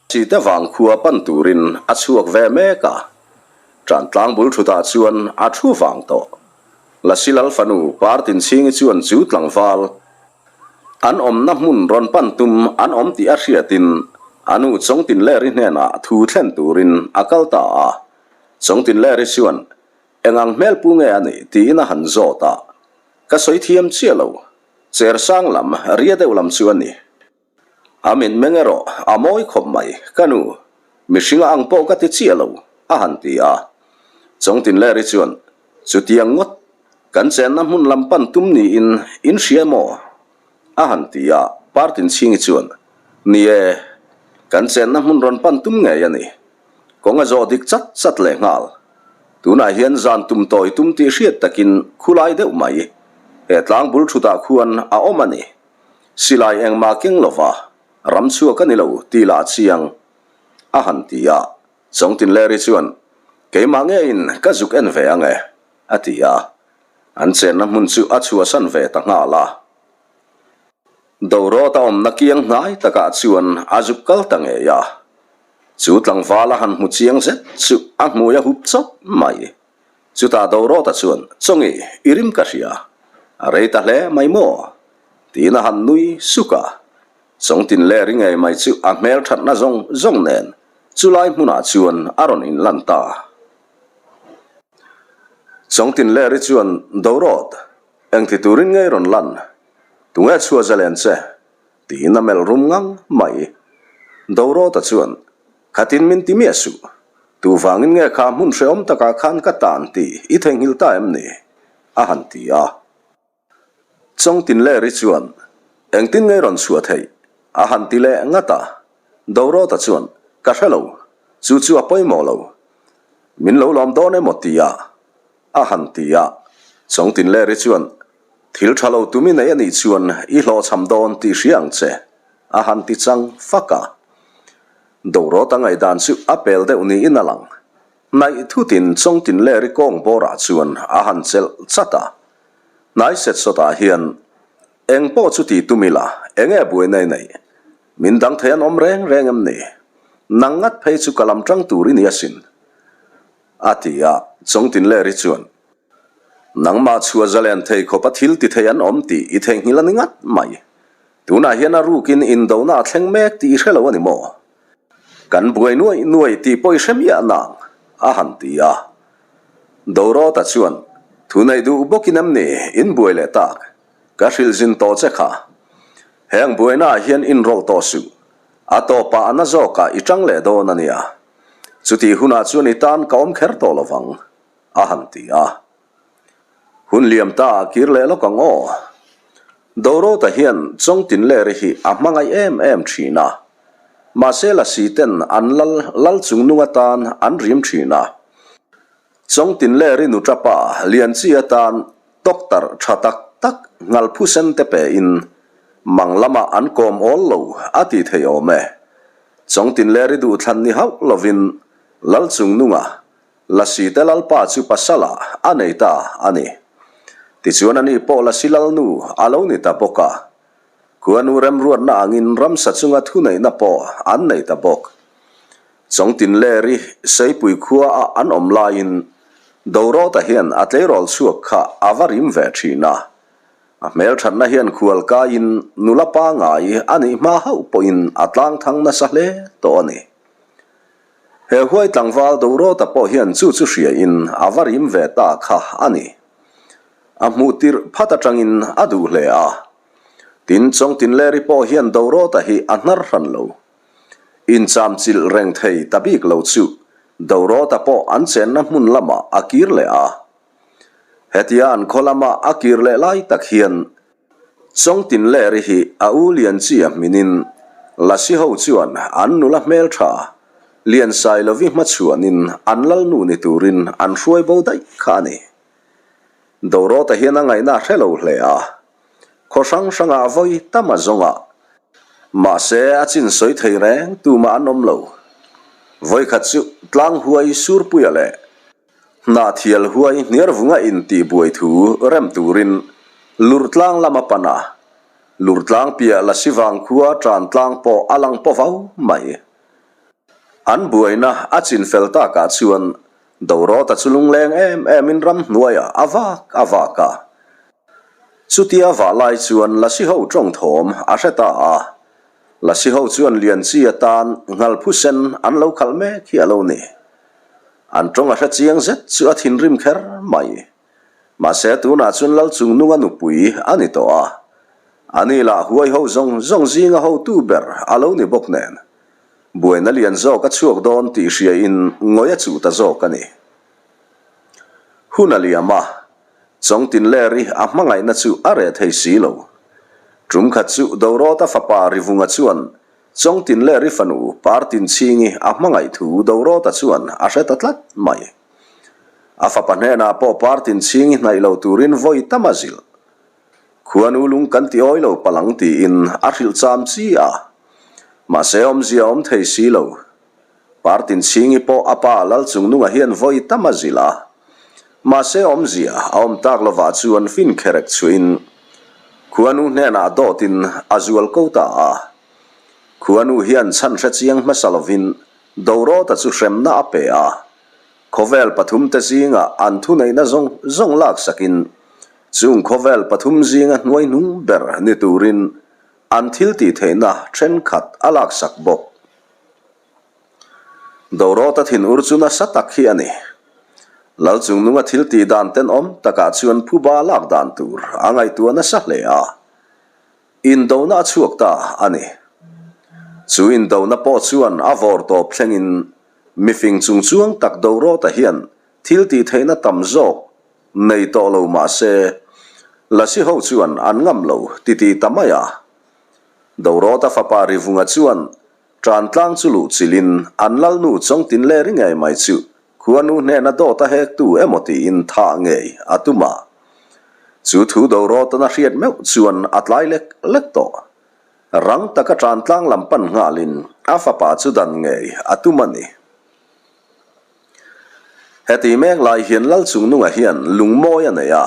Site vang khua pan turin a chhuak ve mek a, ṭan tlang bul ṭhutah chuan a ṭhu vang tawh. Lasi Lal fanu Partinchhingi chuan chu tlangval an awmna hmun rawn pan tum an awm tih a hriatin a nu Chawngtinleri hnenah thu thlen turin a kal ta a. Chawngtinleri chuan eng ang hmel pu nge a nih tiin a han zawt a, Ka sawi thiam chiah lo, cher sang lam ria deuh lam chu a ni. A mitmeng erawh a mawi khawp mai, ka nu, mihringa ang pawh ka ti chiah lo, a han ti a. Chawngtinleri chuan, Chutiang ngawt, kan chenna hmun lam pan tum niin in hria maw? a han ti a. Partinchhingi chuan, Ni e, kan chenna hmun rawn pan tum ngei a ni. Kawng a zawh dik chat chat lehnghal. Tunah hian zan tum tawi tum tih hriat takin khulai deuh mai, he tlang bul thutah khuan a awm a ni. Silai engmah keng lova ram chhuak a ni lo tih lah chiang a han ti a. Chawngtinleri chuan, Keimah ngeiin ka zuk en ve ang e, a ti a. An chenna hmun chu a chhuahsan ve ta nghal a. Dorawt a awmna kiang hnai takah chuan a zuk kal ta ngei a. Chu tlangval a han hmu chiang zet chu a hmui a hup chawp mai. Chutah Dorota chuan, Chawngi, i rim ka hria. A rei ta hle mai maw? Tiin a han nui suk a. Chawngtin leh ri ngei mai chu a hmel thatna zawng zawng nen chulai hmunah chuan a rawn inlan ta. Chawngtin leh ri chuan, Dorot, engti turin ngei rawn lan? Tunge chhuah zalen che? Tiin a melh rum ngang mai. Dorota chuan, Khatin min ti miah suh. Tuvangin nge kha hmun hrehawm takah khan ka tan tih i theihnghilh ta em ni? a han ti a. Chawngtinleri chuan, Engtin nge rawn chhuah theih? a han ti leh ngat a. Dorota chuan, Ka hre lo. Chu chu a pawimawh lo. Min lo lawm dawn emaw ti a? a han ti a. Chawngtinleri chuan, Thil tha lo tumi nei a nih chuan i hlawhchham dawn tih hria ang che, a han ti chang fak a. Dorota ngaihdan chu a pel deuh niin a lang. Hnaih thutin Chawngtinleri kawng bawrah chuan a han chelh chat a. Hnai set sawtah hian eng pawh chu ti tum ila, eng nge buai nei nei? Min dang thei an awm reng reng em ni? Nang ngat phei chu ka lam tang tur i ni asin, a ti a. Chawngtinleri chuan, Nangmah chhuah zalen thei khawpa thil ti thei an awm tih i theihnghilh a ni ngat mai. Tunah hian a rukin indona a thleng mek tih i hre lo a ni maw? Kan buai nuaih nuaih tih pawh i hre miah nang, a han ti a. Dorota chuan, Thu neih duh bawkin em ni in buai leh tak? Ka hrilh zin tawh che kha. Heng buainaah hian inrawlh tawh suh. A tawpah a na zawkah i tang leh dawn a nia. Chutih hunah chuan i tan ka awm kher tawh lovang, a han ti a. Hun liam ta a kir leh lawk ang aw. Dorota hian Chawngtinleri hi a hmangaih em em thin a. Mahse Lasi ten an lal lal chungnung atan an rim thin a. Chawngtinleri nuṭapa Lianchi atan doctor tha tak tak ngalphusen te pe in mang lamah an kawm awl lo a ti thei awm e. Chawngtinleri duhthlan ni hauh lovin lal chungnunga Lasi te Lalpa chu pasala a nei ta a ni. Tichuan ani pawh Lasi Lalnu a lo ni ta bawk a. Khuanu remruatna angin ramsa chunga thuneihna pawh an nei ta bawk. Chawngtinleri Seipui khua a an awm laiin Dorota hian a tleirawl chhuak kha a va rim ve thin a. A hmelthatna hian khual kaiin nula pangai a nih hma hauh pawhin a tlangthang nasa hle tawh a ni. He huai tlangval Dorota pawh hian chu chu hria in a va rim ve ta kha a ni. A hmuh tirh phat atangin a duh hle a. Tin, Chawngtinleri pawh hian Dorota hi a hnar hran lo. Incham chilh reng thei ta bik lo chu Dorota pawh an chenna hmun lamah a kir leh a. Hetia an khaw lama a kir leh lai tak hian Chawngtinleri hi a u Lianchia hminin Lasi ho chuan an nula hmeltha Liansailovi hmachhuanin an lalnu ni turin an hruai bo daih kha a ni. Dorota hian a ngaihna a hre lo hle a, khaw hrang hrangah vawi tam a zawng a, mahse a chin sawi thei reng tumah an awm lo. Vawikhat chu Tlanghuai Surpuia leh Hnahthial huai hniar vunga intih buai thu rem turin Lurtlang lam a pan a, Lurtlang piah Lasivang khua tan tlang pawh a lang pawh vau mai. An buaina a chinfel takah chuan Dorawta chu lungleng em emin ramhnuaiah a vak a vak a. Chutia vah lai chuan Lasi ho tawng thawm a hre ta a. Lasi ho chuan Lianchi atan nghalphu sen an lo khalh mek hi a lo ni. An tawng a hre chiang zet chu a thinrim kher mai. Mahse tunah chuan Lalchungnunga nupui a ni tawh a. Ani lah huai ho zawng zawng zinga hotu ber a lo ni bawk nen. Buaina lian zawk a chhuak dawn tih hriain ngawi a chuh ta zawk a ni. Hun a liam a, Chawngtinleri a hmangaihna chu a reh thei si lo. Tum khat chu Dorawta fapa Rivunga chuan Chawngtinleri fanu Partinchhingi a hmangaih thu Dorawta chuan a hre ta tlat mai. A fapa hnenah pawh Partinchhingi hnaih lo turin vawi tam a zilh. Khuanu lung kan ti awi lo palang tiin a hrilh cham chi a. Mahse awmzia awm thei si lo. Partinchhingi pawh a pa Lalchungnunga hian vawi tam a zilh a. Mahse awmzia a awm tak lovah chuan fin kherek chhuahin Khuanu hnenah dawtin a zual ko ta a. Khuanu hian chhan hre chiang hmasa lovin Dorawta chu hremna a pe a. Khawvel pathumte zinga an thuneihna zawng zawng laksakin chung khawvel pathum zinga hnuai hnung ber ni turin an thil tih theihna thenkhat a laksak bawk. Dorawta thinur chu nasa tak hi a ni. Lalchungnunga thil tih dan tenawm takah chuan phuba lak dan tur a ngaihtuah nasa hle a, indona a chhuak ta a ni. Chu indona pawh chuan a vawr tawp thlengin Mifing chungchuang tak Dorawta hian thil tih theihna tam zawk nei tawh lo mah se, Lasi ho chuan an ngam lo titi ta mai a. Dorawta fapa Rivunga chuan Tantlang chu luh chilhin an lalnu Chawngtinleri ngei mai chu khuanu hnena dawt a hektu emaw tiin thah ngei a tum a. Chu thu Dorawtan a hriat meuh chuan a tlai lek lek tawh. Rang taka tantlang lam pan nghalin a fapa chu dan ngei a tum a ni. Heti mek lai hian Lalchungnunga hian lungmawi a nei a.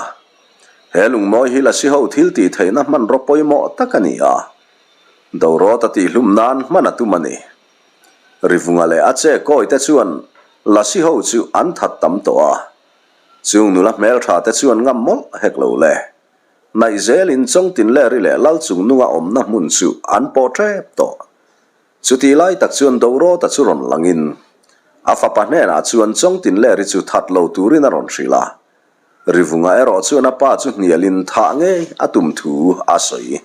He lungmawi hi Lasiho thil tih theihna hmanraw pawimawh tak a ni a. Dorawta tihhlum nan hman a tum a ni. Rivunga leh a che kawite chuan Lasiho chu an that tam tawh a. Chung nula hmeltha te chuan ngam mawlh hek lo le. Hnaih zelin Chawngtinleri leh Lalchungnunga awmna hmun chu an pawh tep tawh. Chutih lai tak chuan Dorawta chu rawn langin a fapa hnenah chuan Chawngtinleri chu that lo turin a rawn hrilh a. Rivunga erawh chuan a pa chu hnialin thah ngei a tum thu a sawi.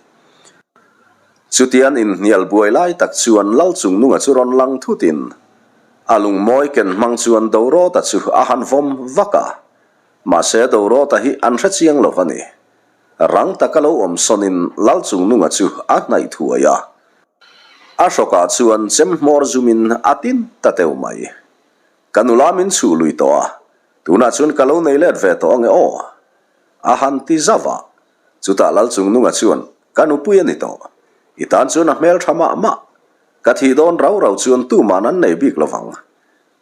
Chutian inhnial buai lai tak chuan Lalchungnunga chu rawn lang thutin a lungmawi ken hmang chuan Dorawta chu a han vawm vak a. Mahse Dorawta hi an hre chiang lo a ni. Rang taka lo awm sawnin Lalchungnunga chu a hnaih thuai a. A hrawkah chuan chem hmawr zumin a tin ta teuh mai. Ka nula min chhuh lui tawh a, tunah chuan ka lo nei let ve tawh ange aw. A han ti zauh a. Chutah Lalchungnunga chuan, Ka nupui a ni tawh. I tan chuan a hmel tha mah mah. Ka thih dawn rau rau chuan tuman an nei bik lovang.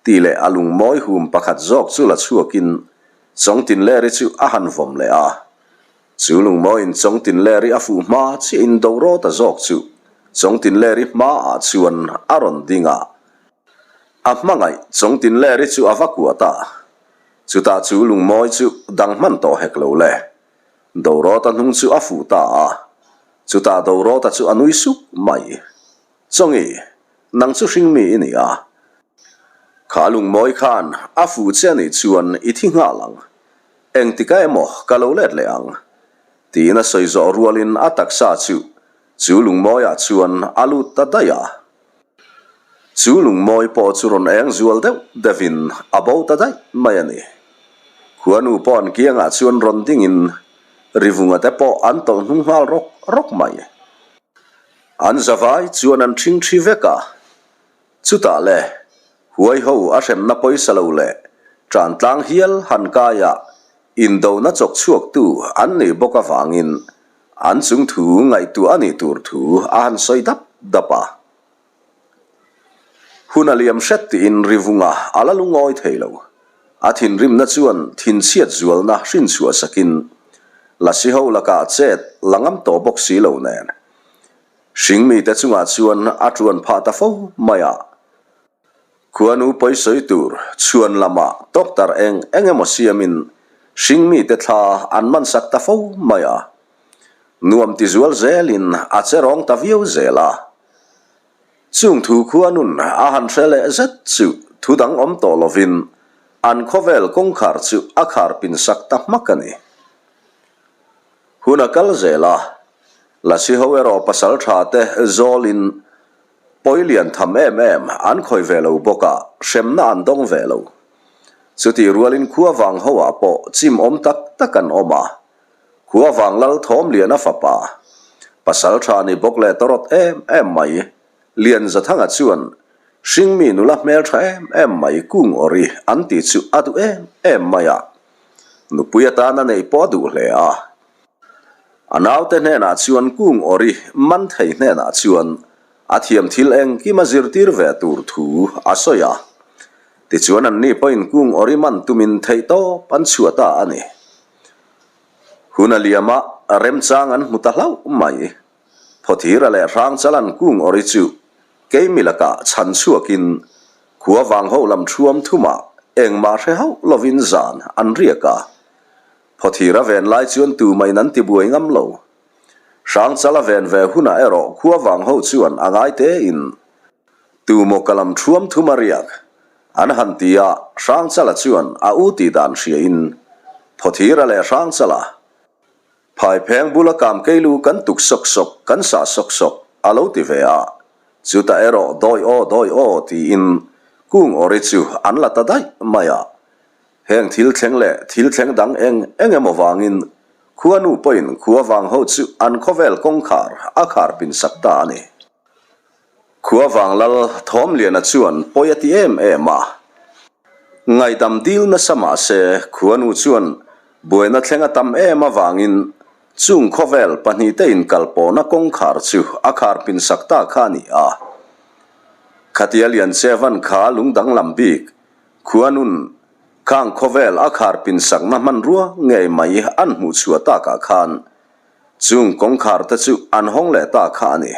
Tih leh a lungmawi hum pakhat zawk chu la chhuakin Chawngtinleri chu a han vawm leh a. Chu lungmawiin Chawngtinleri a fuh hma chiahin Dorawta zawk chu Chawngtinleri hmaah chuan a rawn ding a. A hmangaih Chawngtinleri chu a va kuat a. Chutah chu lungmawi chu dang hman tawh hek lo le. Dorawta hnung chu a fuh ta a. Chutah Dorawta chu a nui suk mai. Chawngi, nang chu hringmi i ni a. Kha lungmawi khan a fuh che anih chuan i thi nghal ang. Engtika emaw ka lo let leh ang. Tiin a sawi zawh rualin a taksa chu chu lungmawiah chuan a lut ta daih a. Chu lungmawi pawh chu rawn eng zual deuh deuhin a bo ta daih mai a ni. Khuanu pawh an kiangah chuan rawn dingin Rivunga te pawh an tawlh hnung nghal rawk rawk mai. An zavai chuan an ṭhing ṭhi vek a, chutah le, huai ho a hremna pawisa lo leh ṭantlang hial han kaia indona chawk chhuaktu an nih bawk avangin an chung thu ngaihtuah a nih tur thu a han sawi dap dap a. Hun a liam hret tiin Rivunga a la lungawi thei lo. A thinrimna chuan thinchhiat zualna hrinchhuah sakin Lasi ho lakah chet la ngam tawh bawk si lo nen. Hringmite chungah chuan a ṭuan phah ta fo mai a. Khuanu pawisawi tur chhuan lamah doctor eng eng emaw siamin hringmite thla an mansak ta fo mai a. Nuam ti zual zelin a che rawng ta viau zel a. Chung thu khuanun a han hre leh zet chu thu dang awm tawh lovin an khawvel kawngkhar chu a khar pinsak ta hmak a ni. Hun a kal zel a, Lasi ho erawh pasal tha te zawlin pawi lian tham em em an khawi ve lo bawk a, hremna an dawng ve lo. Chutih rualin khua vang ho ah pawh chim awm tak tak an awm a, khua vang lal thawm lian a fapa, pasal tha ni bawk leh tawrawt em em mai, Lianzathanga chuan hringmi nula hmeltha em em mai kung awri an tih chu a duh em em mai a, Nupui atana neih pawh a duh hle a. A naute hnenah chuan kung awri man thei hnenah chuan a thiam thil engkim a zirtir ve tur thu a sawi a. Tichuan anni pawhin kung awri man tumin theihtawp an chhuah ta a ni. Hun a liam a, remchang an hmu ta hlauh mai. Phawthira leh Hrangchalan kung awri chu keimi lakah chhan chhuakin khua vang ho lam thuam thumah engmah hre hauh lovin zan an riak a. Phawthira ven lai chuan tumahin an tibuai ngam lo. Hrangchala ven ve hunah erawh khua vang ho chuan a ngai tein tumaw ka lam thuam thum a riak an han ti a, Hrangchala chuan a u tih dan hriain Phawthira leh Hrangchala Phaipheng bula kam keilu kan tuk sawk sawk, kan sah sawk sawk, a lo ti ve a. Chutah erawh dawi aw dawi aw tiin kung awri chu an la ta daih mai a. Heng thil thleng leh thil thleng dang eng eng emaw vangin khuanu pawhin khua vang ho chu an khawvel kawngkhar a khar pin sak ta a ni. Khua vang lal Thawmliana chuan pawi a ti em em a. Ngaihdam dil nasa mah se khuanu chuan buaina thleng a tam em avangin chung khawvel pahnihte inkalpawhna kawngkhar chu a khar pinsak ta kha a ni a. Khatia Lianchevan kha lung danglam bik khuanun khang khawvel a khar pinsakna hmanrua ngei mai an hmuhchhuah takah khan Chung kawngkhar te chu an hawng leh ta kha a ni.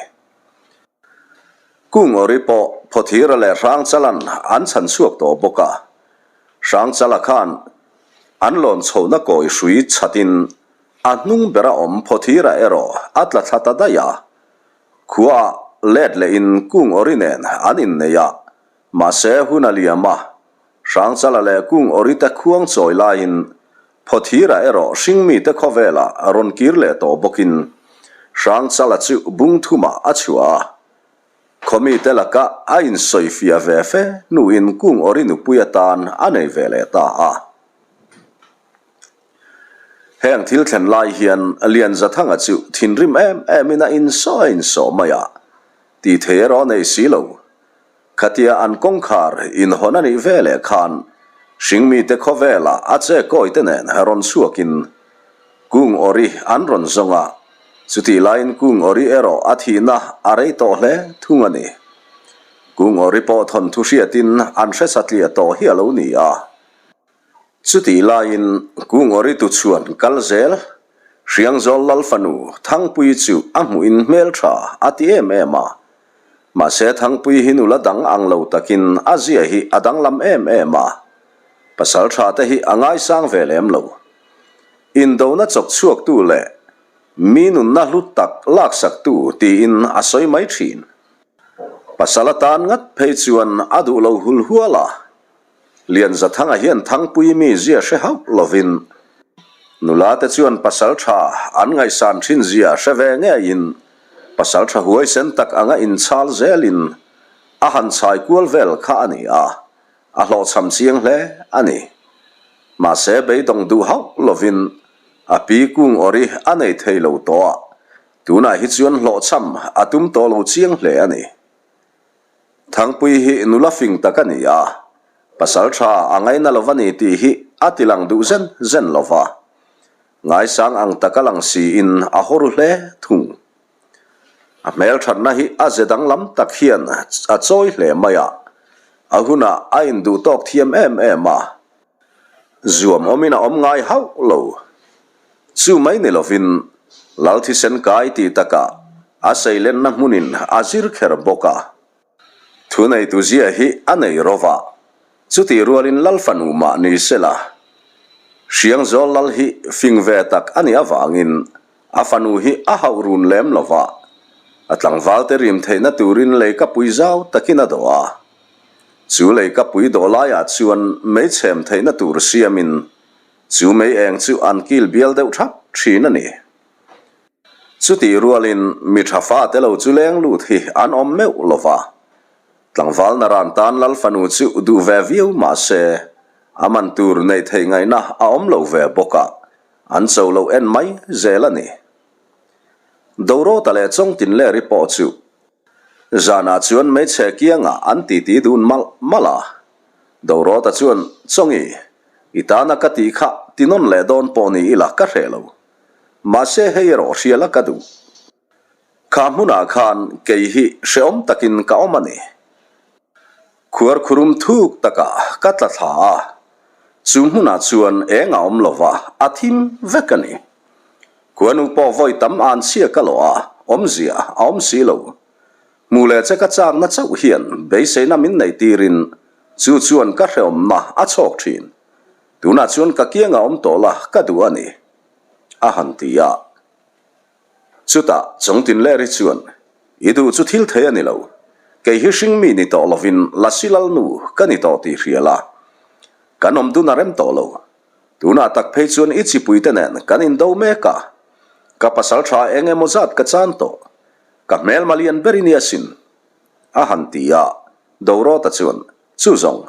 Kung awri pawh Phawthira leh Hrangchalan an chhan chhuak tawh bawk a. Hrangchala khan an lawn chhohna kawi hrui chhatin a hnung bera awm Phawthira erawh a tla thla ta daih a. Khuaah let lehin Kung awri nen an innei a, mahse hun a liam a, Hrangchala leh Kung awri te khuang chawi laiin Phawthira erawh hringmite khawvelah a rawn kir leh tawh bawkin Hrangchala chu bung thumah a chhuah a. Khawmite laka a insawifiah ve fe hnuin Kung Awri nupui atan a nei ve leh ta a. Heng thil thlen lai hian Lianzathanga chu thinrim em emin a insawh a insawh mai a, tih thei erawh a nei si lo. Khatia an kawngkhar inhawn a nih veleh khan hringmite khawvelah a che kawite nen rawn chhuakin Kung Awri an rawn zawng a, chutih laiin Kung Awri erawh a thihna a rei tawh hle thung a ni. Kung Awri pawh thawnthu hriatin an hre satliah tawh hi a lo ni a. Chutih laiin Kungawri tu chuan kal zel, Hriangzawl Lal fanu Thangpuii chu a hmuhin hmeltha a ti em em a. Mahse Thangpuii hi nula dang ang lo takin a zia hi a danglam em em a. Pasal tha te hi a ngaisang ve lem lo. Indona chawk chhuaktu leh mi nunna hlu tak laksaktu tiin a sawi mai thin. Pasal atan ngat phei chuan a duh lo hul hual a. Lianzathanga hian Thangpui mi zia hre hauh lovin nula te chuan pasal tha an ngaihsan thin zia hre ve ngeiin pasal tha huaisen tak anga inchhal zelin a han chhai kual vel kha a ni a, a hlawhchham chiang hle a ni. Mahse beidawng duh hauh lovin a pi kung awri a nei thei lo tawh a, tunah hi chuan hlawhchham a tum tawh lo chiang hle a ni. Thangpui hi nula fing tak a ni a, pasal tha a ngaina lo va ni tih hi a ti lang duh zen zen lo va. Ngaisang ang taka lang siin a haw ru hle thung. A hmelthatna hi a ze danglam tak hian a chawi hle mai a, a hunah a induh tawk thiam em em a, zuam awmin a awm ngai hauh lo. Chu mai ni lovin Lal thisen kai tih takah a seilenna hmunin a zir kher bawk a. Thuneitu zia hi a nei ro va, chutih rualin Lal fanu mah ni sela, Hriangzawl Lal hi fing ve tak a nih avangin a fanu hi a hauh run lem lo va, a tlangvalte rim theihna turin leikapui zau takin a dawh a. Chu leikapui dawh laiah chuan mei chhem theihna tur siamin chu mei eng chu an kil bial deuh thap thin a ni. Chutih rualin mi tha fate lo chu leng lut hi an awm meuh lo va, tlangval naran tan Lal fanu chu duh ve viau mah se a man tur neih theih ngaihna a awm lo ve bawk a, an cho loh en mai zel a ni. Dorawta leh Chawngtinleri pawh chu zanah chuan hmeichhe kiangah an titi dun malh malh a, Dorawta chuan, Chawngi, i tana ka tih kha ti nawn leh dawn pawh ni ila ka hreh lo. Mahse hei erawh hria la ka duh. Kha hmunah khan kei hi hrehawm takin ka awm a ni. Khuar khurum thuk takah ka tla thla a, chu hmunah chuan eng a awm lova, a thim vek a ni. Khuanu pawh vawi tam an chhia ka lawh a, awmzia a awm si lo. Hmuh leh che ka chakna chauh hian beiseina min neih tirin chu chuan ka hrehawmna a chhawk thin. Tunah chuan ka kiangah awm tawh la ka duh a ni, a han ti a. Chutah Chawngtinleri chuan, I duh chu thil thei a ni lo. Kei hi hringmi ni tawh lovin Lasi Lalnu ka ni tawh tih hria la. Kan awm dun a rem tawh lo. Tunah tak phei chuan i chipuite nen kan indo mek a. Ka pasal tha eng emaw zat ka chan tawh. Ka hmelma lian ber i nia sin, a han ti a. Dorawta chuan, Chu zawng,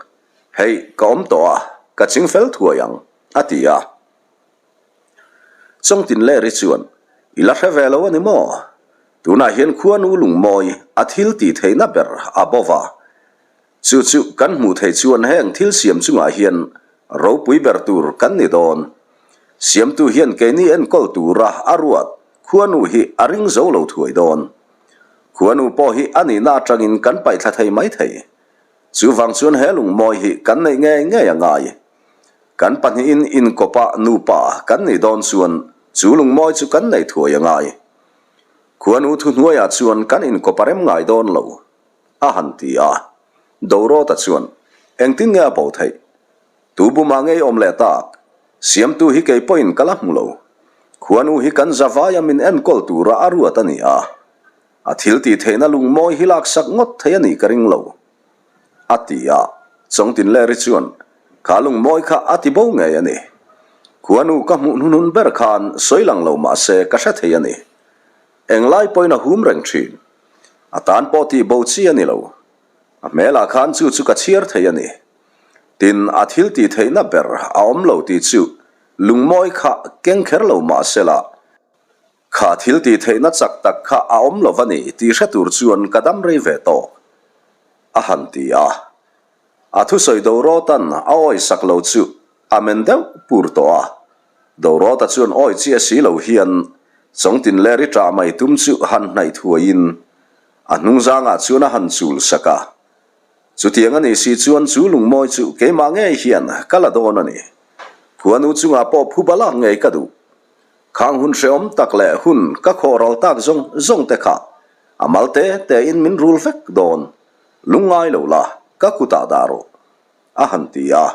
Hei, ka awm tawh a, ka ching fel thuai ang, a ti a. Chawngtinleri chuan, I la hre ve lo a ni maw? Tunah hian khuanu lungmawi a thil tih theihna ber a bo va. Chu chu kan hmuh theih chuan heng thil siam chungah hian ropui ber tur kan ni dawn. Siamtu hian keini enkawl tura a ruat khuanu hi a ring zo lo thuai dawn. Khuanu pawh hi a nihna atangin kan paihthla thei mai thei. Chuvang chuan he lungmawi hi kan neih ngei ngei a ngai. Kan pahnihin inkawpa nupa kan nih dawn chuan chu lungmawi chu kan neih thuai a ngai. Khuanu thuhnuaiah chuan kan inkawpa rem ngai dawn lo, a han ti a. Dorawta chuan, Engtin nge a bo theih? Tu bumah ngei awm leh tak? Siamtu hi kei pawhin ka la hmu lo. Khuanu hi kan zavaia min enkawl tura a ruat a ni a. A thil tih theihna lungmawi hi laksak ngawt thei a nih ka ring lo, a ti a. Chawngtinleri chuan, Kha lungmawi kha a ti bo ngei a ni. Khuanu ka hmuh hnuhnun ber khan sawi lang lo mah se ka hre thei a ni. Englai pawhin a hum reng thin. A tan pawh tih bo chi a ni lo. A hmelah khan chu chu ka chhiar thei a ni. Tin, a thil tih theihna ber a awm lo tih chu lungmawi kha keng kher lo mah sela, Kha thil tih theihna chak tak kha a awm lo va ni tih hre tur chuan ka dam rei ve tawk, a han ti a. A thusawi Dorawta'n a awi sak lo chu a men deuh pur tawh a. Dorawta chuan awi chiah si lo hian Chawngtinleri ṭah mai tum chu han hnaih thuaiin a hnungzangah chuan a han chul sak a. Chutiang a nih si chuan chu lungmawi chu keimah ngei hian ka la dawn a ni. Khuanu chungah pawh phuba lak ngei ka duh. Khang hun hrehawm tak leh hun ka khawh ral tak zawng zawng te kha a mal te te in min rul vek dawn, lungngai lo la, ka kutah dah rawh, a han ti a.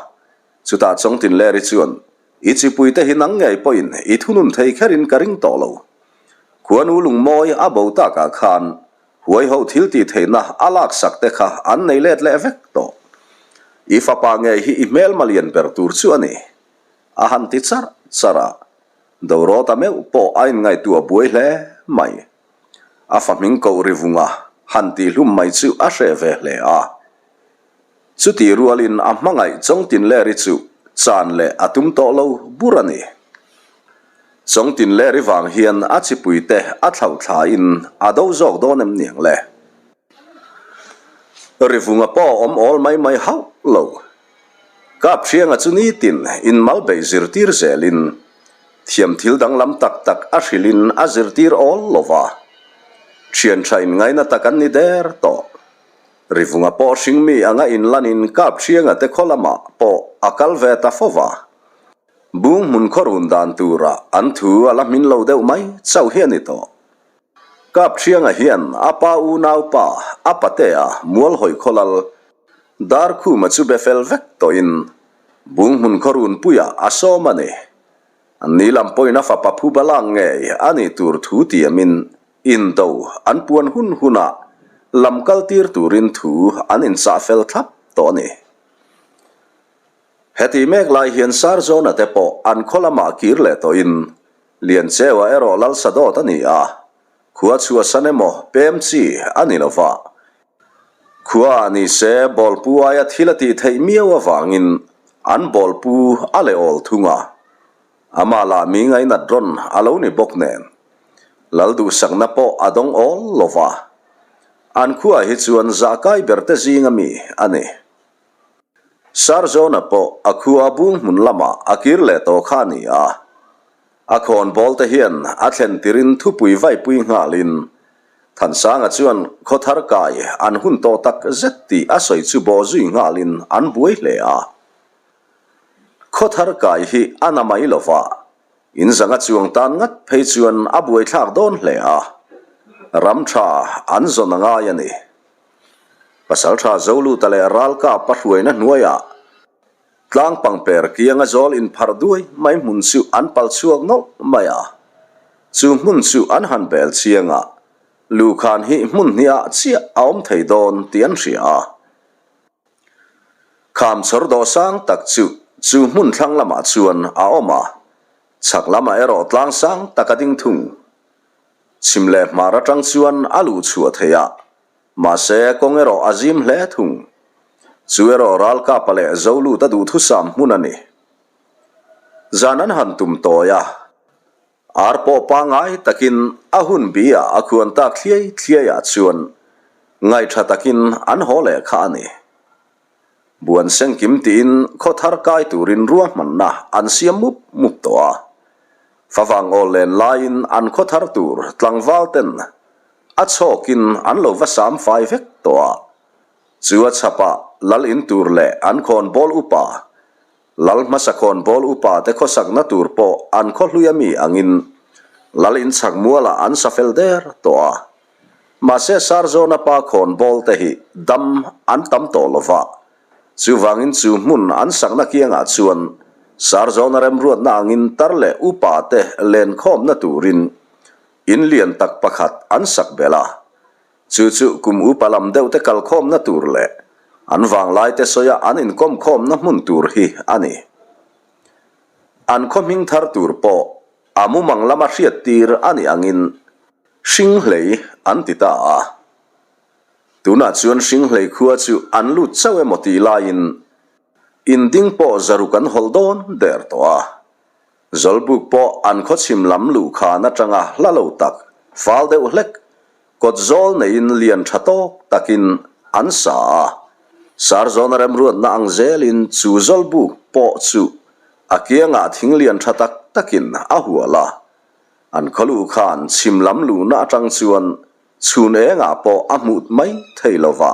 Chutah Chawngtinleri chuan, I chipui te hi nang ngei pawhin i thunun thei kherin ka ring tawh lo. Khuanu lungmawi a bo takah khan huaiho thil tih theihna a laksak te kha an nei let leh vek tawh. I fapa ngei hi i hmelma lian ber tur chu a ni. A han ti charh charh a, Dorawta meuh pawh a inngaihtuah buai hle mai. A fa hming koh ri vunga han tih hlum mai chu a hreh ve hle a. Chutih rualin a hmangaih Chawngtinleri chu chan leh a tum tawh lo bur a ni. Chawngtinleri vang hian a chipuite a thlauh thlain a do zawk dawn em niang le? Rivunga pawh awm awl mai mai hauh lo. Kaphrianga chu nitin inmal beih zirtir zelin thiam thil danglam tak tak a hrilhin a zirtir awl lo va. Thian tha inngaina tak an ni der tawh. Rivunga pawh hringmi anga inlanin Kaphrianga te khaw lamah pawh a kal ve ta fo va. Bung hmun khaw run dan turah an thu a la hmin lo deuh mai chauh hi a ni tawh. Kaphrianga hian a pa unaupa. a patea Mualhawi khaw lal Darkhuma chu be fel vek tawhin Bunghmun khaw runpuiah a sawm a ni. Ni lam pawhin a fapa phuba lak ngei a nih tur thu tiamin indo an puan hun hunah lam kal tir turin thu an inchah fel thlap tawh a ni. Heti mek lai hian Sarzawna te pawh an khaw lamah kir leh tawhin Liancheua erawh Lalsa dawt a ni a, khua chhuahsan emaw pem chi a ni lo va. Khua ah ni se bawlpu aia thil a tih theih miau avangin an bawlpu a leh awl thung a, amah lah mi ngainat rawn a lo ni bawk nen Lal duhsakna pawh a dawng awl lo va, an khuaah hi chuan zahkai berte zinga mi a ni. Sarzawna pawh a khua bung hmun lamah a kir leh tawh kha a ni a. A khawn bawl te hian a thlen tirin thupui vaipui nghalin Thansanga chuan khaw thar kai an hun tawh tak zet tih a sawi chu bawh zui nghalin an buai hle a. Khaw thar kai hi a na mai lo va, in zanga chuang tan ngat phei chuan a buaithlak dawn hle a, ram tha an zawn a ngai a ni. Pasalṭha Zoluta leh Ralkap a hruaina hnuaiah tlang pangper kianga zawl inpharh duai mai hmun chu an pal chhuak nawlh mai a. Chu hmun chu an han bel chiang a, luhkhan hi hmun hniah chiah a awm thei dawn tih an hria a. Kham chhawr dawh sang tak chu chu hmun thlang lamah chuan a awm a, chhak lamah erawh tlang sang tak a ding thung. Chhim leh hmar atang chuan a luh chhuah theih a, Mahse, kawng erawh a zim hle thung. Chu erawh Ralkapa leh Zoluta duhthusam hmun a ni. Zan an han tum tawi a, ar pawh pangngai takin a hun bi ah a khuan tak thliai thliai ah chuan ngaihṭha takin an haw leh kha a ni. Buan sengkim tiin khaw thar kai turin ruahmanna an siam mup mup tawh a. Favang awl len laiin an khaw thar tur tlangval ten a chhawkin an lo va sam fai vek tawh a. Chu a chhapah lal in tur leh an khawn bawl upa, lal hmasa khawn bawl upa te khawsakna tur pawh an khaw hlui ami angin lal in chhak mualah an sa fel der tawh a. Mahse Sarzawna pa khawn bawl te hi dam an tam tawh lo va, chuvangin chu hmun an sakna kiangah chuan Sarzawna remruatna angin tar leh upa te lenkhawmna turin in lian tak pakhat an sak belh a. Chu chu kum upa lam deuh te kalkhawmna tur leh an vanglai te sawia an inkawmkhawmna hmun tur hi a ni. An khaw hming thar tur pawh a mumang lama hriattir a nih angin Hringhlei an ti ta a. Tunah chuan Hringhlei khua chu an lut chauh emaw tih laiin in ding pawh zaruk an hawlh dawn der tawh a. Zawlbuk pawh an khawchhim lam luhkhan atanga hla lo tak, fal deuh hlek, kawt zawl neiin lian tha tawk takin an sa a. Sarzawna remruatna ang zelin chu zawlbuk pawh chu a kiangah thing lian tha tak takin a hual a. An khaw luh khan chhim lam luhna atang chuan chhun engah pawh a hmuh mai thei lo va,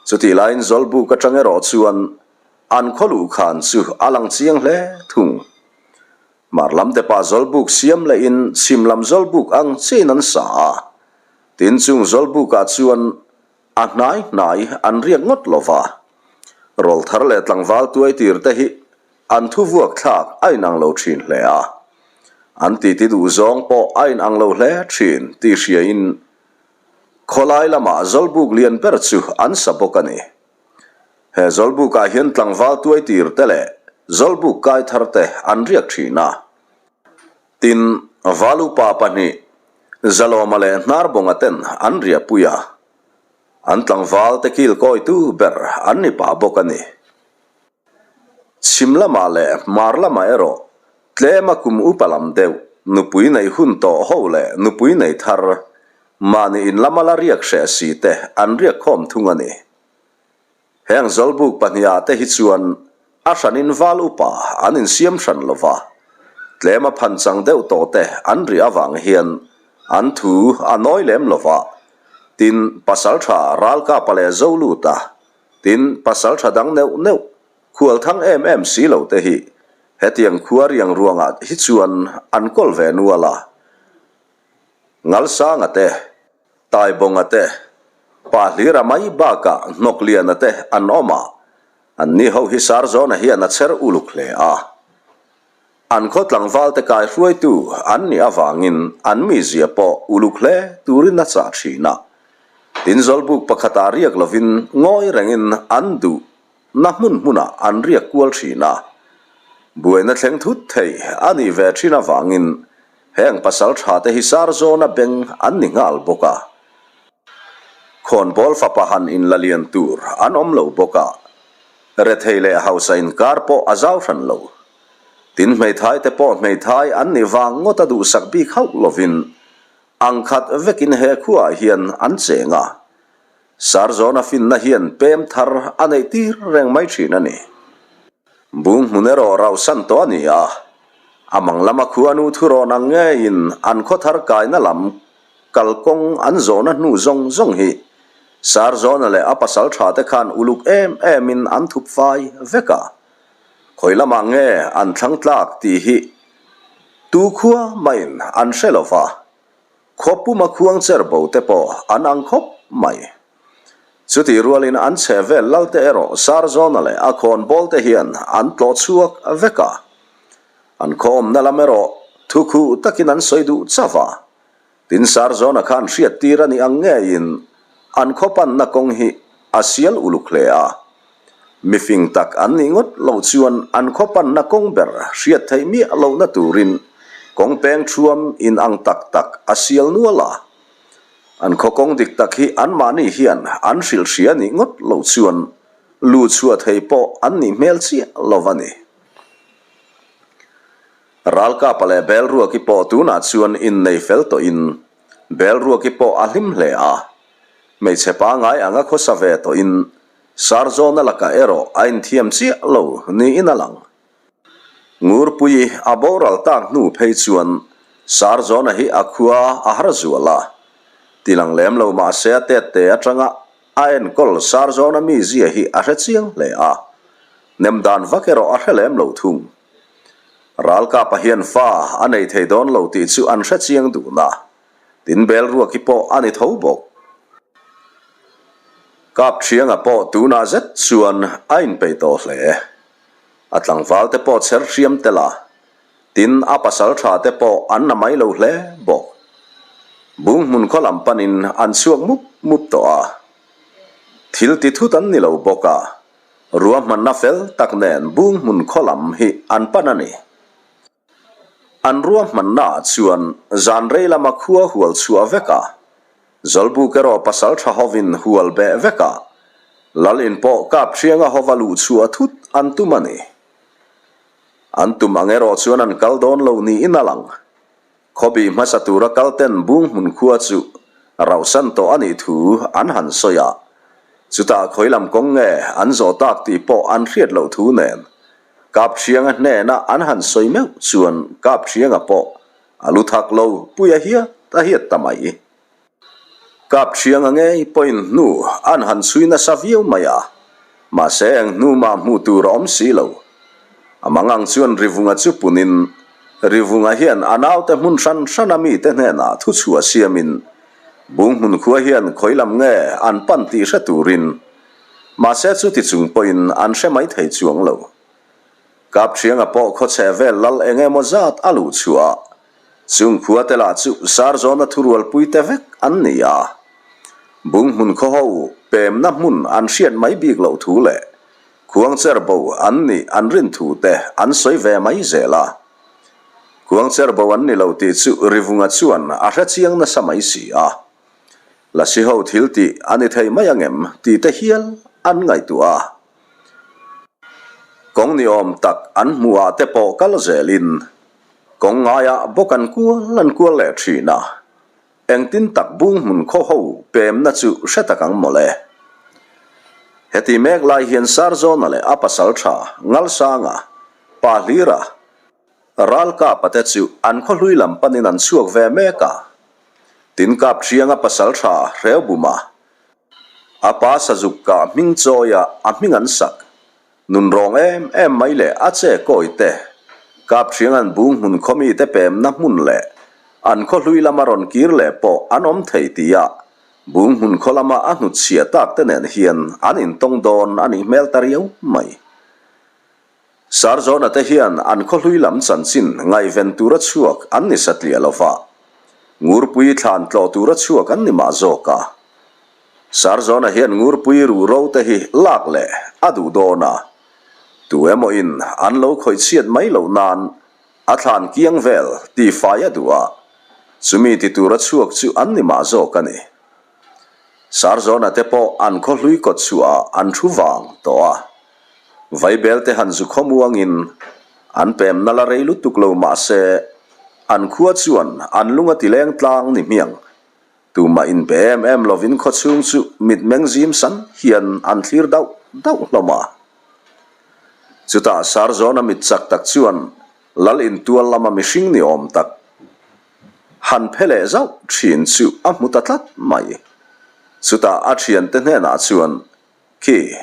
chutih laiin Zawlbuk atang erawh chuan an khaw luh khan chu a lang chiang hle thung. Hmar lam te pa Zawlbuk siam lehin chhim lam Zawlbuk ang chiin an sa a, tin chung Zawlbukah chuan a hnai hnai an riak ngawt lo va. Rawlthar leh tlangval tuai tir te hi An thu vuak thlak a inang lo thin hle a, an titi duh zawng pawh a inang lo hle thin tih hriain khawlai lamah Zawlbuk lian ber chu an sa bawk a ni. He Zawlbukah hian tlangval tuai tir te leh Zawlbuk kai thar te an riak thin a. Tin, Valupa pahnih, Zalawma leh Hnarbawnga ten an riahpui a, an tlangval te kilkawitu ber an ni pah bawk a ni. Chhim lamah leh hmar lamah erawh tlema kum upa lam deuh nupui nei hun tawh ho leh nupui nei thar mahni in lama la riak hreh si te an riak khawm thung a ni. Heng Zawlbuk pahnihah te hi chuan a hranin val upa an insiam hran lo va, tlema phanchang deuh tawh te an riah avang hian an thu a nawi lem lo va, tin pasaltha Ralkapa leh Zoluta Tin, pasal tha dang neuh neuh, khual thang em em si lo te hi hetiang khua riang ruangah hi chuan an kawl ve nual a. Ngalsanga te, Taibawnga te, Pahlira mai bakah Hnawkliana te an awm a, anni ho hi Sarzawna hian a chher uluk hle a. An khaw tlangvalte kai hruaitu an nih avangin an mizia pawh uluk hle turin a chah thin a. Tin zawlbuk pakhatah riak lovin ngawi rengin an duh na hmun hmunah an riak kual thin a. Buaina thleng thut thei a nih ve thin avangin heng pasal tha te hi Sarzawna beng an ni nghal bawk a. Khawnbawl fapa han inla lian tur an awm lo bawk a. Rethei leh hausa inkar pawh a zau hran lo. Tin hmeithai te pawh hmeithai an nih vang ngawt a duhsak bik hauh lovin ang khat vekin he khuaah hian an cheng a. Sarzawna finna hian pem thar a neih tir reng mai thin a ni. Bung hmun erawh rauhsan tawh a ni a, a mang lama khuanu thurawn ang ngeiin an khaw thar kaina lam Kalkawng an zawhna hnu zawng zawng hi Sarzawna leh a pasal tha te khan uluk em em in an thup fai vek a, khawi lamah nge an thlang tlak tih hi tu khua maiin an hre lo va, khaw puma khuang cher bo te pawh an ang khawp mai. Chutih rualin an chhe vel lal te erawh Sarzawna leh a khawn bawl te hian an tlawh chhuak vek a, an khaw awmna lam erawh thukhuh takin an sawi duh chauh a. Tin Sarzawna khan hriat tir a nih ang ngeiin an khaw panna kawng hi a sial uluk hle a. Mifing tak an nih ngawt loh chuan an khaw panna kawng ber hriat theih miah lohna turin kawng peng thuam in ang tak tak a sial nual a. An khaw kawng dik tak hi anmahni hian an hrilh hria nih ngawt loh chuan luhchhuah thei pawh an nih hmel chiah lo a ni. Ralkapa leh Belruaki pawh tunah chuan innei fel tawhin Belruaki pawh a hlim hle a. Hmeichhe pangai anga khawsa ve tawhin Sarzawna lakah erawh a inthiam chiah lo niin a lang. Ngurpui a boral tak hnu phei chuan Sarzawna hi a khua a har zual a. Tilang lem lo mahse a tette atanga a enkawl Sarzawna mizia hi a hre chiang hle a. Nem dan vak erawh a hre lem lo thung. Ralkapa hian fa a nei thei dawn lo tih chu an hre chiang dun a, tin bel ruaki pawh a ni tho bawk. Kapthianga pawh tunah zet chuan a inpeih tawh hle. A tlangval te pawh chher hriam tel a, tin a pasal tha te pawh an na mai lo hle bawk. Bung hmun khaw lam panin an chhuak mup mup tawh a, thil ti thut an ni lo bawk a, Ruahmanna fel tak nen bung hmun khaw lam hi an pan a ni. An ruahmannaah chuan zan rei lama khua hual chhuah vek a, Zawlbuk erawh pasal tha hovin hual beh vek a, Lal in pawh kap thianga hova luh chhuah thut an tum a ni. An tum ang erawh chuan an kal dawn lo niin a lang. Khawbi hmasa tura kal ten bung hmun khua chu rauhsan tawh a nih thu an han sawi a, chutah khawi lam kawng nge an zawh tak tih pawh an hriat loh thu nen Kapthianga hnena an han sawi meuh chuan Kapthianga pawh a lu thak lo pui a hiat a hiat ta mai. Kap thianga ngei pawhin hnu an han chhui nasa viau mai a, mahse eng hnu mah hmuh tur a awm si lo. A mangang chuan Rivunga chu punin Rivunga hian a naute hmun hran hrana mite hnenah thu chhuah siamin bung hmun khua hian khawi lam nge an pan tih hre turin mahse chuti chung pawhin an hre mai thei chuang lo. Kap thianga pawh khawchhe vel lal eng emaw zat a luh chhuah a, Chung khuate lah chu Sarzawna thurualpui te vek an ni a, bung hmun khaw ho pemna hmun an hriat mai bik loh thu leh khuangcher bo an nih an rin thu te an sawi ve mai zel a. Khuangcher bo an ni lo tih chu Rivunga chuan a hre chiang nasa mai si a. Lasi ho thil tih a ni thei mai angem tih te hial an ngaihtuah a. Kawng ni awm tak an hmuhah te pawh kal zelin Kawng ngaiah bawk an kual an kual leh thin a, engtin tak bung hmun khaw ho pemna chu hre tak ang mawle. Heti mek lai hian Sarzawna leh a pasal tha Ngalsanga, Pa Hlira, Ralkapa te chu an khaw hlui lam panin an chhuak ve mek a. Tin Kapthianga pasal tha Hreubuma, a pa Sazuk kah hming chawia a hming an sak, Nun rawng em em mai leh a che kawi te, Kapthiang an bung hmun khaw mite pemna hmun leh an khaw hlui lama rawn kir leh pawh an awm thei tia. Bung hmun khaw lama a hnutchhiah tak te nen hian an intawng dawn a nih hmel ta riau mai. Sarzawna te hian an khaw hlui lam chanchin ngaihven tura chhuak an ni satliah lo va, Ngurpui thlan tlawh tura chhuak an ni mah zawk a. Sarzawna hian Ngurpui ruhro te hi lak leh a duh dawn a, tu emaw in an lo khawih chhiat mai loh nan a thlan kiang vel tihfai a duh a, chumi ti tura chhuak chu an ni mah zawk a ni. Sarzawna te pawh an khaw hlui kawt chhuah ah an thu vang tawh a. Vaibel te han zu khawmuangin an pemna la rei lutuk lo mah se an khua chuan an lung a ti leng tlang ni hmiang. Tumah inbe em em lovin khaw chhung chu mitmeng zim san hian an thlir dauh dauh hlawm a. Chutah Sarzawna mit chak tak chuan Lal intual lama mihring ni awm tak han phe leh zauh thin chu a hmu ta tlat mai. Chutah a thiante hnenah chuan, Khi,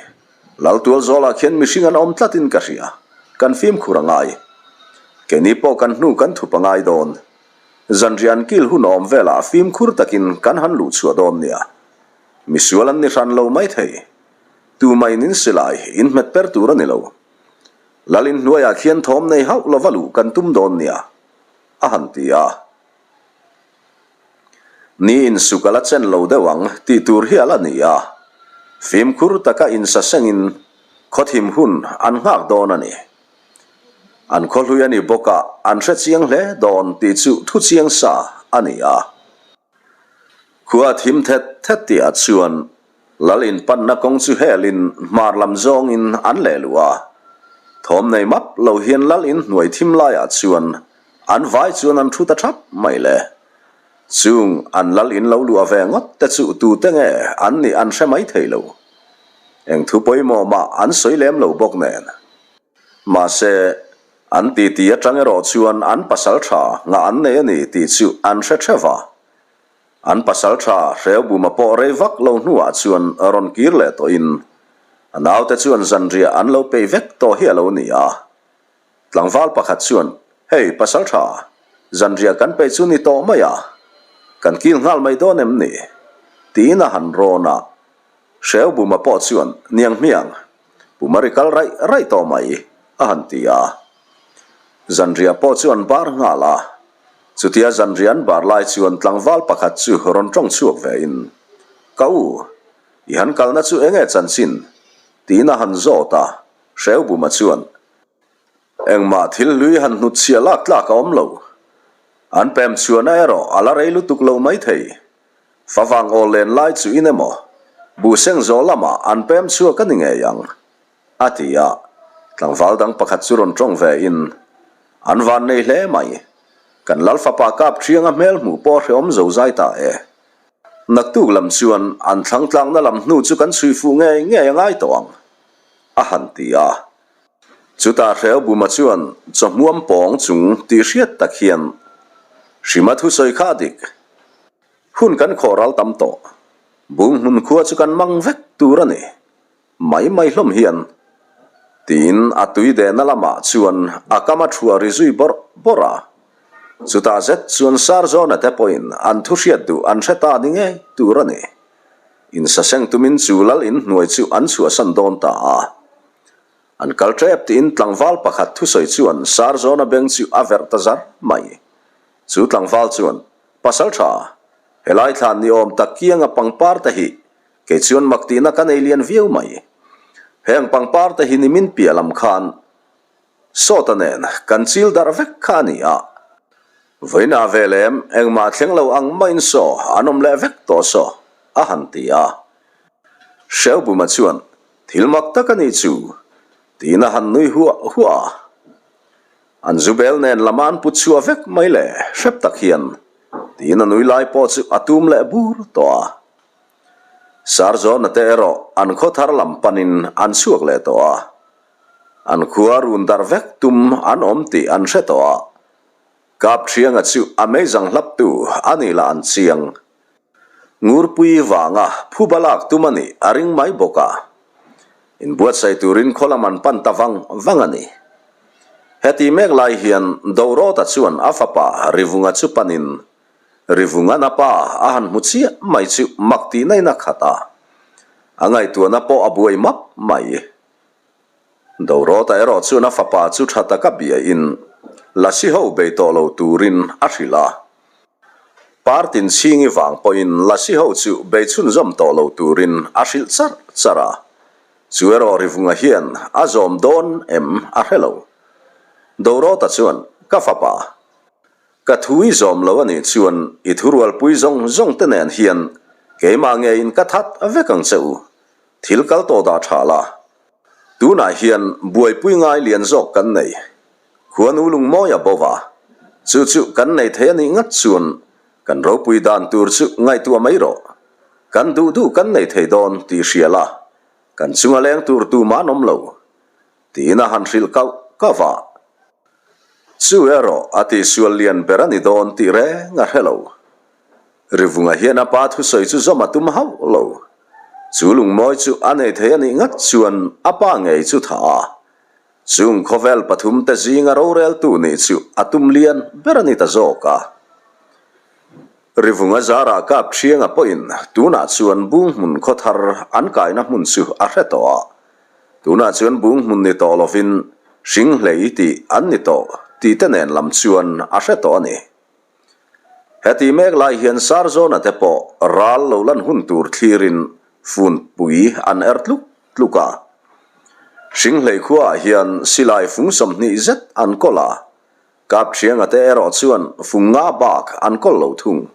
Laltual zawlah khian mihring an awm tlatin ka hria, kan fimkhur a ngai. Keini pawh kan hnu kan thup a ngai dawn. Zanriah an kil hun awm velah fimkhur takin kan han luh chhuah dawn nia. Misual an ni hran lo maithei. Tumah in in silai in hmet per tur a ni lo. Lal in hnuaiah khian thawm nei hauh lova luh kan tum dawn nia, a han ti a. Ni insuk a la chen lo deuh ang tih tur hi a la ni a, fimkhur taka insasengin khawthim hun an nghak dawn a ni. An khawhlui a ni bawk a, an hre chiang hle dawn tih chu thu chiang sa a ni a. Khua thim thet thet tihah chuan Lal inpanna kawng chu helin hmar lam zawngin an leh luh a. Thawm nei map lo hian Lal inhnuai thim laiah chuan an vai chuan an thu ta thap mai le. Chung an Lal in lo luah ve ngawt te chu tute nge an nih an hre mai thei lo. Eng thu pawimawh mah an sawi lem lo bawk nen. Mahse, an titi atang erawh chuan an pasal tha ngah an nei a ni tih chu an hre theuh a. An pasal tha Hreubuma pawh rei vak lo hnuah chuan rawn kir leh tawhin a naute chuan zanriah an lo peih vek tawh hi a lo ni a. Tlangval pakhat chuan, Hei pasal tha, zanriah kan peih chu ni tawh mai a, kan kil nghal mai dawn em ni? tiin a han rawn a. Hreubuma pawh chuan, Niang hmiang, pum a ri kal raih raih tawh mai, a han ti a. Zanriah pawh chu an bar nghal a. Chutia zanriah an bar lai chuan tlangval pakhat chu rawn tawng chhuak ve in, Ka u, i han kalna chu enge chanchin? tiin a han zawt a, Hreubuma chuan, Engmah thil hlui han hnutchhiah lak tlak a awm lo. An pem chhuahna erawh a la rei lutuk lo maithei. Favang aw len lai chu in emaw, buhseng zawh lamah an pem chhuak a ni ngei ang. A ti a, tlangval dang pakhat chu rawn tawng ve in, An van nei hle mai. Kan Lal fapa kap thianga hmel hmuh pawh a hreawm zo zai ta e. Naktuk lam chuan an thlang tlakna lam hnu chu kan chhui fuh ngei ngei a ngai tawh ang, a han ti a. Chutah Hreobuma chuan chawhmuam pawng chung tih hriat tak hian, Hrima thusawi kha a dik. Hun kan khawh ral tam tawh. Bung hmun khua chu kan mang vek tur a ni. Mai mai hlawm hian tiin a tui dehna lamah chuan a kam a thuah ri zui bawrh bawrh a. Chutah zet chuan Sarzawna te pawhin an thu hriat duh an hre ta ni ngei tur a ni. Insaseng tumin chu lal in hnuai chu an chhuahsan dawn ta a. An kal tep tiin tlangval pakhat thusawi chuan Sarzawna beng chu a verh ta zar mai. Chu tlangval chuan, Pasaltha, helai thlan ni awm tak kianga pangpar te hi Kei chuan mak tihna ka nei lian viau mai. Heng pangpar te hi nimin piah lam khan Sawta nen kan chil darh vek kha a ni a. Vawiinah ve lem engmah thleng lo ang maiin saw an awm leh vek tawh saw a han ti a. Hreubuma chuan thil mak tak a nih chu tiin a han nui huah huah a. An zubel nen lama an put chhuah vek mai le hrep tak hian tiin a nui lai pawh chu a tum leh bur tawh a. Sarzawna te erawh an khaw thar lam panin an chhuak leh tawh a, an khua run darh vek tum an awm tih an hre tawh a, Kapthianga chu a meizang hlaptu a nih lah an chiang. Ngurpui vanga phuba lak tum a nih a ring mai bawk a, inbuatsaih turin khaw lam an pan ta vang vang a ni. Heti mek lai hian Dorawta chuan a fapa Rivunga chu panin. Rivungan a pa a han hmu chiah mai chu mak tih nain a khat a, a ngaihtuahna pawh a buai map mai. Dorawta erawh chuan a fapa chu tha taka biain Lasi ho bei tawh lo turin a hrilh a. Partin chhingi vang pawhin Lasi ho chu bei chhunzawm tawh lo turin a hrilh char char a. Chu erawh Rivunga hian a zawm dawn em a hre lo. Dorawta chuan, Ka fapa, ka thu i zawm lo a nih chuan i thurualpui zawng zawng te nen hian keimah ngeiin ka that vek ang che u. Thil kal tawh dah tha la. Tunah hian buaipui ngai lian zawk kan nei. Khuanu lungmawi a bo va, chu chu kan nei thei a nih ngat chuan kan ropui dan tur chu ngaihtuah mai rawh. Kan duh duh kan nei thei dawn tih hria la, kan chunga leng tur tumah an awm lo. Tiin a han hrilh kauh kauh va. Chu erawh a tihsual lian ber a ni dawn tih reng a hre lo. Rivunga hian a pa thusawi chu zawm a tum hauh lo. Chu lungmawi chu a nei thei a nih ngat chuan a pa ngei chu tha a. Chung khawvel pathumte zinga roreltu nih chu a tum lian ber a ni ta zawk a. Rivunga zarah kap thianga pawhin tunah chuan bung hmun khaw thar an kaina hmun chu a hre tawh a. Tunah chuan bung hmun ni tawh lovin hring hlei tih an ni tawh tih te nen lam chuan a hre tawh a ni. Heti mek lai hian Sarzawna te pawh ral lo lan hun tur thlirin funpui an er tluk tluk a. Hringhlei khuaah hian silai fung 20 zet an kawl a, Kapthianga te erawh chuan fung nga bak an kawl lo thung.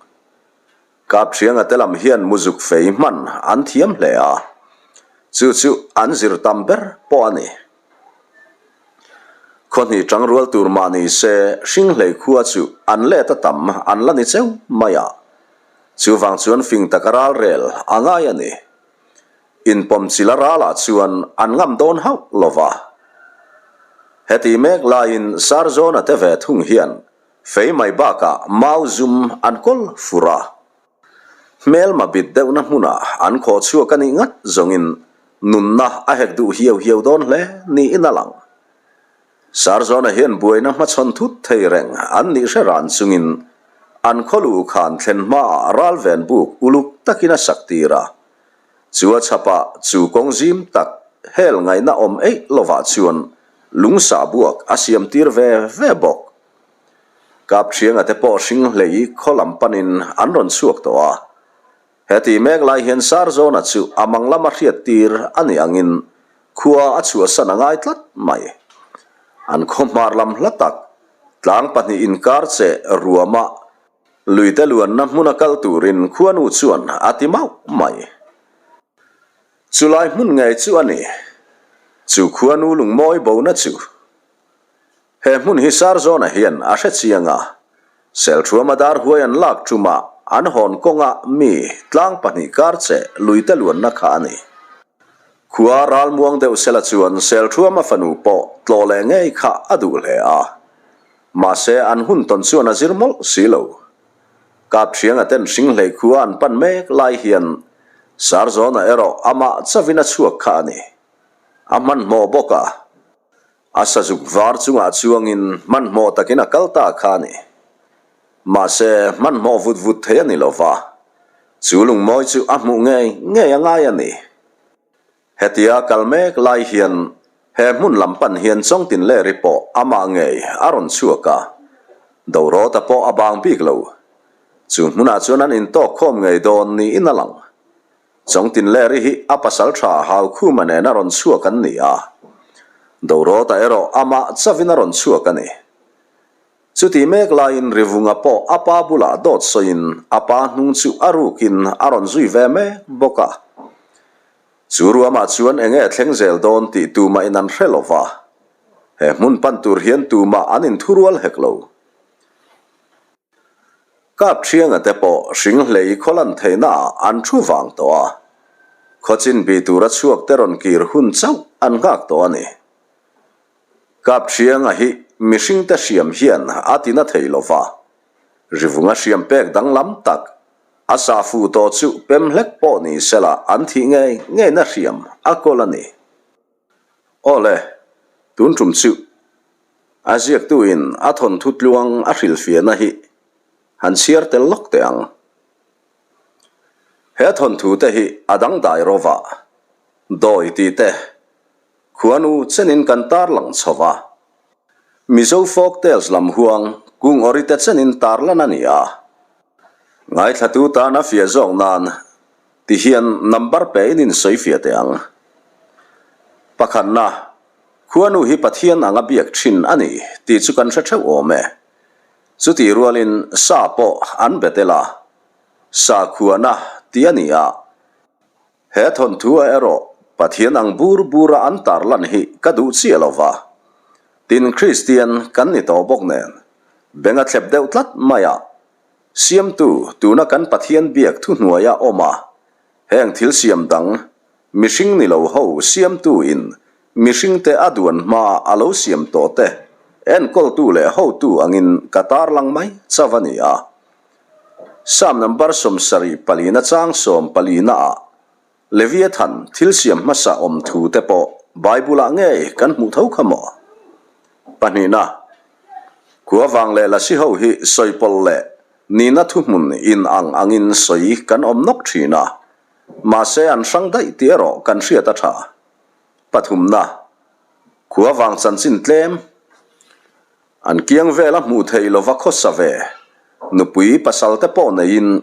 Kapthianga te lam hian muzuk fei hman an thiam hle a, chu chu an zir tam ber pawh a ni. Khawhnih tangrual tur mah ni se Hringhlei khua chu an let a tam an la ni cheu mai a, chuvang chuan fing taka ralrel a ngai a ni. Inpawmchilh a ralah chuan an ngam dawn hauh lo va. Heti mek laiin Sarzawna te ve thung hian fei mai bakah mau zum an kawl fur a. Hmelma bit deuhna hmunah an khawh chhuak a nih ngat zawngin nunna a hek duh hiau hiau dawn hle niin a lang. Sarzawna hian buaina hmachhawn thut thei reng an nih hre ran chungin an khawlu khan thlen hmaah ralven buk uluk takin a sak tir a. Chu a chhapah chu kawng zim tak hel ngaihna awm eih lovah chuan lung sah buak a siam tir ve ve bawk. Kapthianga te pawh hring hlei khaw lam panin an rawn chhuak tawh a. Heti mek lai hian Sarzawna chu a mang lama hriat tir a nih angin khua a chhuahsan a ngai tlat mai. An khaw hmar lam hla tak tlang pahnih inkar che ruamah Luite luanna hmuna kal turin khuanu chuan a ti mauh mai. Chulai hmun ngei chu a ni. Chu khuanu lungmawi bona chu. He hmun hi Sarzawna hian a hre chiang a, Selthuama dar huai an lak ṭuma an hawn kawnga mi tlang pahnih kar che luite luanna kha a ni. Khua ralmuang deuh sela chuan Selthuama fanu pawh tlawh leh ngei kha a duh hle a. Mahse, an hun tawn chuan a zir mawlh si lo. Kapthianga ten hringhlei khua an pan mek lai hian Sarzawna erawh amah chavin a chhuak kha a ni. A hmanhmawh bawk a, a sazuk var chungah chuangin hmanhmawh takin a kal ta kha a ni. Mahse, hmanhmawh vut vut thei a ni lo va, chu lungmawi chu a hmuh ngei ngei a ngai a ni. Hetia kal mek lai hian he hmun lam pan hian Chawngtinleri pawh amah ngei a rawn chhuak a, Dorawta pawh a bang bik lo. Chu hmunah chuan an intawk khawm ngei dawn niin a lang. Chawngtinleri hi a pasal tha Haukhuma nen a rawn chhuak an ni a, Dorawta erawh amah chavin a rawn chhuak a ni. Chuti mek laiin Rivunga pawh a pa bulah dawt sawiin a pa hnung chu a rukin a rawn zui ve mek bawk a. Chu ruamah chuan eng nge thleng zel dawn tih tumah in an hre lo va, he hmun pan tur hian tumah an inthurual hek lo. Kap Thianga te pawh hring hlei khaw lan theihna ah an thu vang tawh a, khaw chin bi tura chhuak te rawn kir hun chauh an nghak tawh a ni. Kap Thianga hi mihring te hriam hian a ti na thei lo va, rivunga hriam pek danglam tak A sa fuh tawh chu pem hlek pawh ni sela an thih ngei ngei na hriam a kawl a ni. Aw le, tun tum chu a ziaktu in a thawnthu tluang a hrilhfiahna hi. Han chhiar tel lawk teh ang. He thawnthu te hi a dangdai rawva dawi tih te khuanu chenin kan tarlang chho va. Mizo folk tales lam huang kung awri te chenin tarlan a ni a. Ngaithlatu tan a fiah zawk nan ti hian number pe in insawi fiah teh ang. Pakhatna, khuanu hi Pathian anga biak thin a ni tih chu kan hre theuh awm e. Chutih rualin sa pawh an be tel a, sa khuana tih a ni a. He thawnthu ah erawh Pathian ang bur bura an tarlan hi ka duh chiah lo va. Tin Kristian kan ni tawh bawk nen, beng a thlep deuh tlat mai a. Siamtu tuna kan Pathian biak thuhnuaia awm a, heng thil siam dang mihring ni lo ho siamtu in mihringte a duan hmaa a lo siam tawh te enkawltu leh hotu angin ka tarlang mai chauh a ni a. Psalm number 70 palina chang sawm palina ah Leviathan thil siam hmasa awm thu te pawh Bible ah ngei kan hmuh tho kha maw? Pahnihna, Khua vang leh lasi ho hi sawipawlh leh nihna thuhmun in ang angin sawi kan awm nawk thin a, mahse an hrang daih tih erawh kan hriat a tha. Pathumna, Khua vang chanchin tlem an kiang vela hmuh theih lova khawsa ve, nupui pasal te pawh neiin,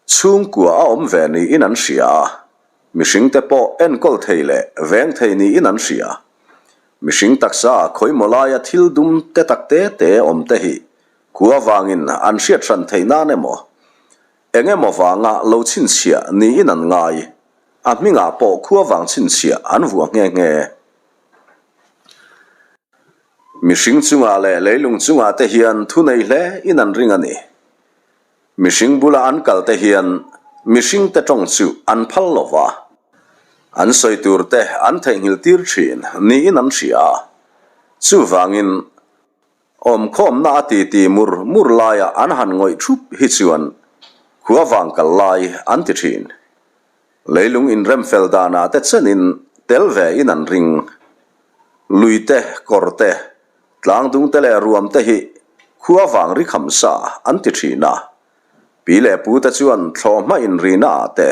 Chhungkua a awm ve niin an hria a, mihringte pawh enkawl thei leh veng thei niin an hria. Mihring taksa khawimaw laia thil dum te tak te te awm te hi khua vangin an hriat hran theih nan emaw, eng emaw vanga lo chhinchhiah niin an ngai, a hmingah pawh khua vang chhinchhiah an vuah nghe nghe. Mihring chungah leh leilung chungah te hian thu nei hle in an ring a ni. Mihring bula an kal te hian mihring te tawng chu an phal lo va, an sawi tur te an theihnghilh tir thin niin an hria a. Chuvangin, awmkhawmna a titi mur mur laia an han ngawih thup hi chuan khua vang kal lai an ti thin. Leilung inremfel danah te chenin tel ve in an ring. Lui te, kawr te, tlangdung te leh ruam te hi khua vang ri kham sa an ti thin a. Pi leh pu te chuan thlawhhma inrina ah te,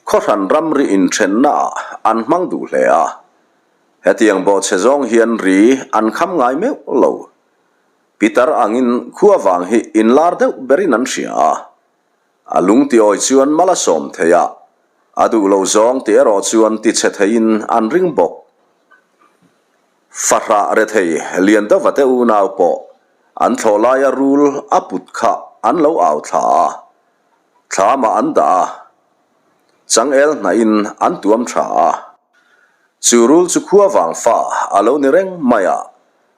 khawhran ramri inthenna ah an hmang duh hle a. Hetiang bawhchhe zawng hian ri an kham ngai meuh lo. Pitar angin khua vang hi inlar deuh berin an hria a. A lung ti awi chuan mal a sawm thei a, a duh lo zawng ti erawh chuan ti chhe theiin an ring bawk. Fahrah rethei lian deuh vate unau pawh an thlawh laia rul a put kha an lo au thla a, thlamah an dah a, changel hnahin an tuam tha a. Chu rul chu khua vang fa a lo ni reng mai a,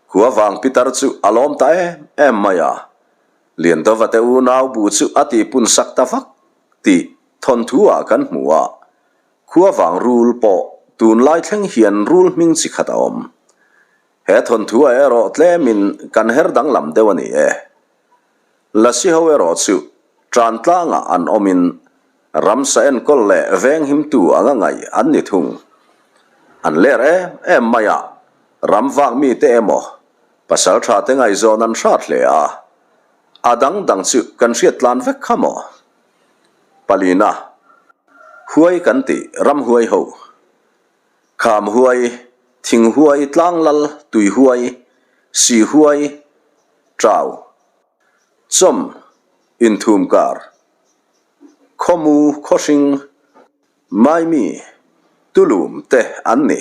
khua vang pitar chu a lawm ta em em mai a. Liandova te unau bu chu a tihpun sak ta vak tih thawnthu ah kan hmu a, khua vang rul pawh tunlai thleng hian rul hming chi khat a awm. He thawnthu ah erawh tlemin kan her danglam deuh a ni e. Lasi ho erawh chu tan tlangah an awmin ramsa enkawl leh venghimtu anga ngaih an ni thung. An ler em em mai a, ram vak mite emaw Pasal tha te ngaihzawn an hrat hle a, a dang dang chu kan hriat tlan vek kha maw? Palina, Huai kan tih ram huai ho. Kham huai, thing huai, tlang lal, tui huai, si huai, tau, chawm, inthum kar, khawmu, khawhring, maimi, tulum te an ni.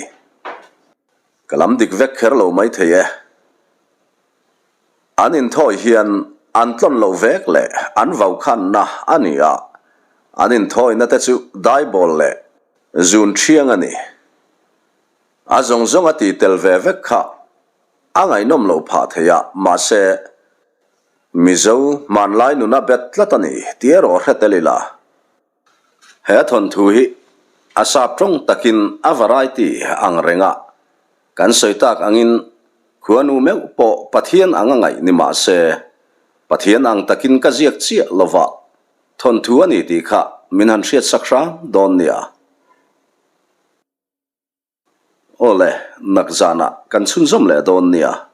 Ka lam dik vek kher lo mai thei e. An inthawi hian an tlawn loh vek leh an vaukhanna a ni a, an inthawina te chu daibawl leh zun thiang a ni. A zawng zawng a ti tel ve vek kha a ngaihnawm loh phah thei a, mahse Mizo hmanlai nuna bet tlat a ni tih erawh hre tel ila. He thawnthu hi a sap tawng takin a variety ang reng a, kan sawi tak angin khuanu meuh pawh Pathian ang a ngaih ni mah se, Pathian ang takin ka ziak chiah lova thawnthu a ni tih kha min han hriatsak hram dawn nia. Awle, nakzanah kan chhunzawm leh dawn nia.